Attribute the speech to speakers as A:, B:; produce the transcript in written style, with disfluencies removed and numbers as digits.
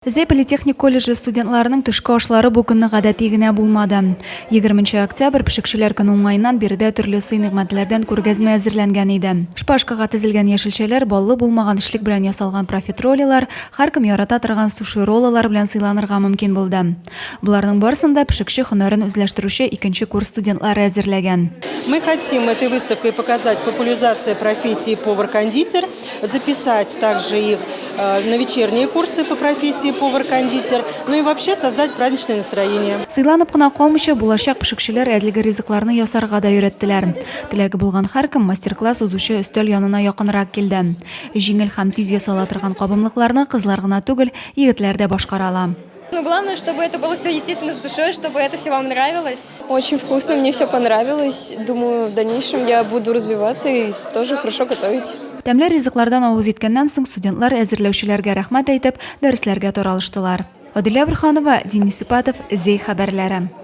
A: Зәй политехник колледжы студентларының төшке ашлары бу көнне гадәти генә булмады. 20 октябрь пешекчеләр көне уңаеннан биредә төрле сый-нигъмәтләрдән күргәзмә әзерләнгән иде. Шпажкага тезелгән яшелчәләр, баллы булмаган эчлек белән ясалган профитролилар, һәркем ярата торган суши-роллалар белән сыйланырга мөмкин булды. Боларның барысын да пешекче һөнәрен үзләштерүче икенче курс студентлары әзерләгән.
B: Мы хотим этой выставкой показать популяризация профессии повар-кондитер, записать также их на вечерние курсы по профессии повар-кондитер, ну и вообще создать праздничное настроение.
A: Сыйланып кына калмыйча, булачак пешекчеләр әлеге ризыкларны ясарга да өйрәттеләр. Теләге булган һәркем мастер-класс узучы өстәл янына якынрак килде. Җиңел һәм тиз ясала торган кабымлыкларны кызлар гына түгел, егетләр дә башкара ала.
C: Ну, главное, чтобы это было все, естественно, с душой, чтобы это все вам нравилось.
D: Очень вкусно, мне все понравилось. Думаю, в дальнейшем я буду развиваться и тоже хорошо готовить.
A: Тәмле ризыклардан авыз иткәннән соң, студентлар әзерләүчеләргә рәхмәт әйтеп, дәресләргә таралыштылар. Адилә Борһанова, Денис Ипатов, Зәй хәбәрләре.